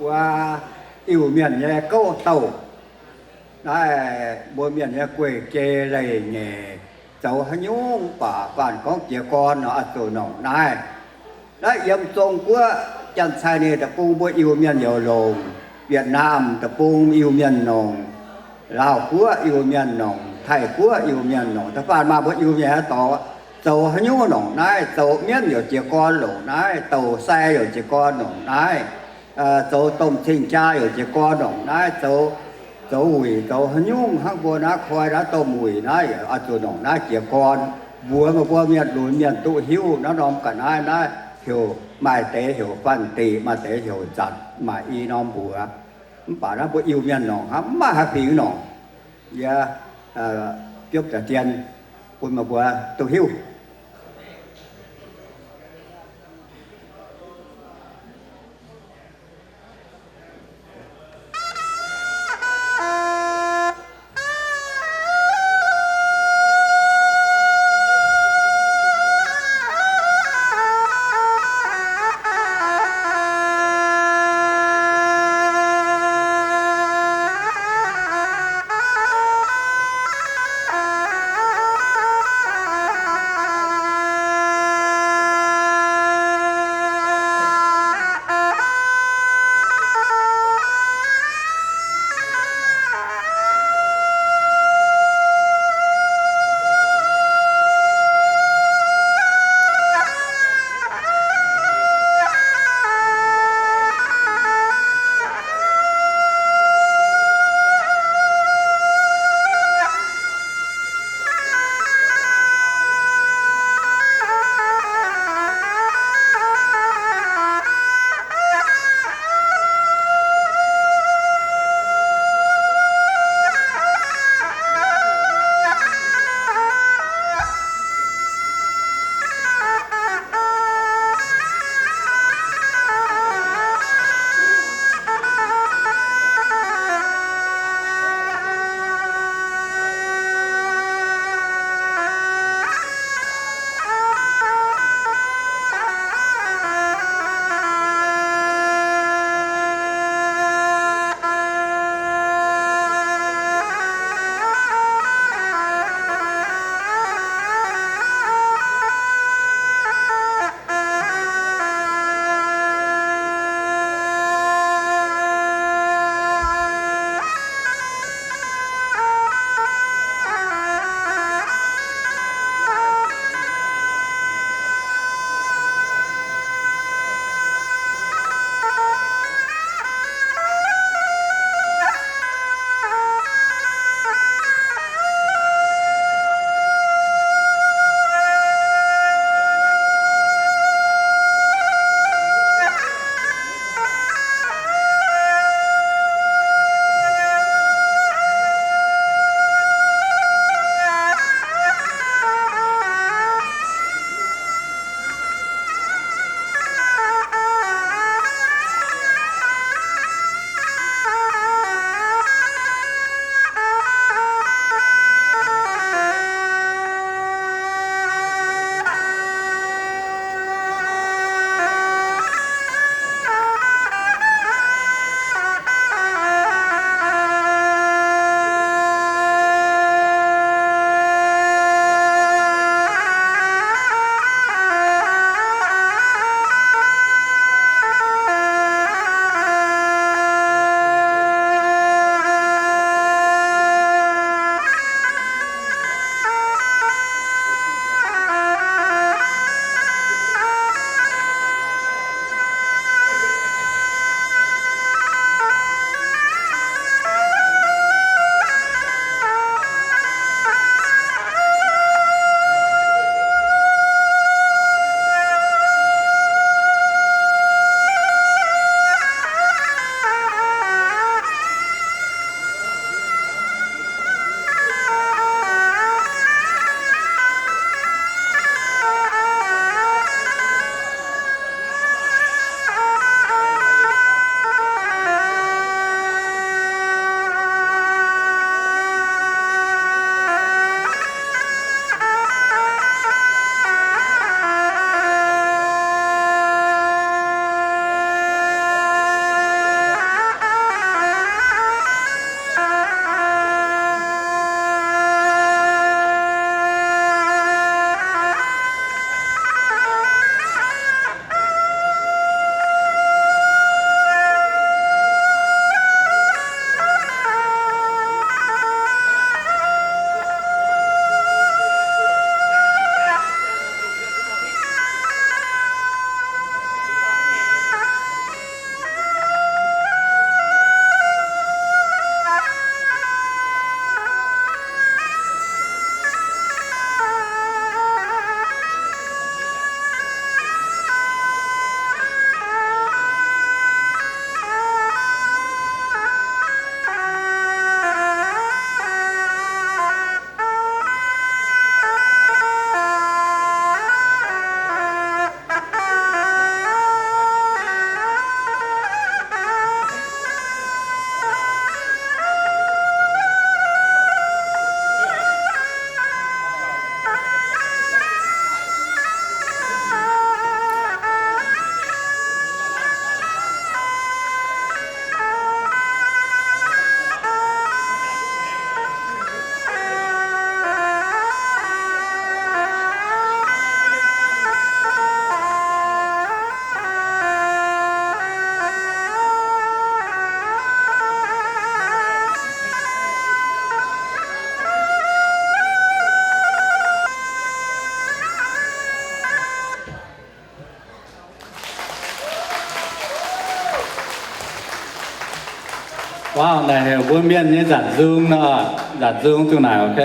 Mbuo Iu-Mienh nyei gouv douh naaiv, mbuo Mienh nyei guei-jei leiz-nyeic zoux haaix nyungc mv baac faanh gorngv jiez gorn nor, oix zuqc nongc naaiv. Naaiv yiem Zong-Guoqv, Janx-Taiv ninh deic-bung mbuo Iu-Mienh youc longc, Wietc Naamh deic-bung Iu-Mienh nongc, Laauh Guoqv Iu-Mienh nongc, Taiv-Guoqv Iu-Mienh nongc. Da'faanh maaih mbuo Iu-Mienh haaix dorngx zoux haaix nyungc nongc naaiv, zoux mienv youc jiez gorn longc naaiv, douc sai youc jiez gorn longc naaiv, zoux domh cing-jaa youc jiez gorn longc naaiv, zoux, zoux wuic zoux haaix nyungc hnangv mbuo naaiv koi naaiv domh wuic naaiv oix zuqc nongc naaiv jiez gorn. Mbuox meih mbuo mienh lunx mienh duqv hiuv naaiv norm ga'naaiv naaiv heuc, maaih deix heuc Fanh Diqc, maaih deix heuc Nzatc, maaih i norm mbuox. Mv baac naaiv mbuo Iu-Mienh nongc hnangv, mv maaih haaix fingx nongc. Yie biopv deix dien bun meih mbuo duqv hiuv. Hnangv naaic heuc mbuo mienh nyei nzanc nzung nor, nzanc nzung duqv naaic, ok.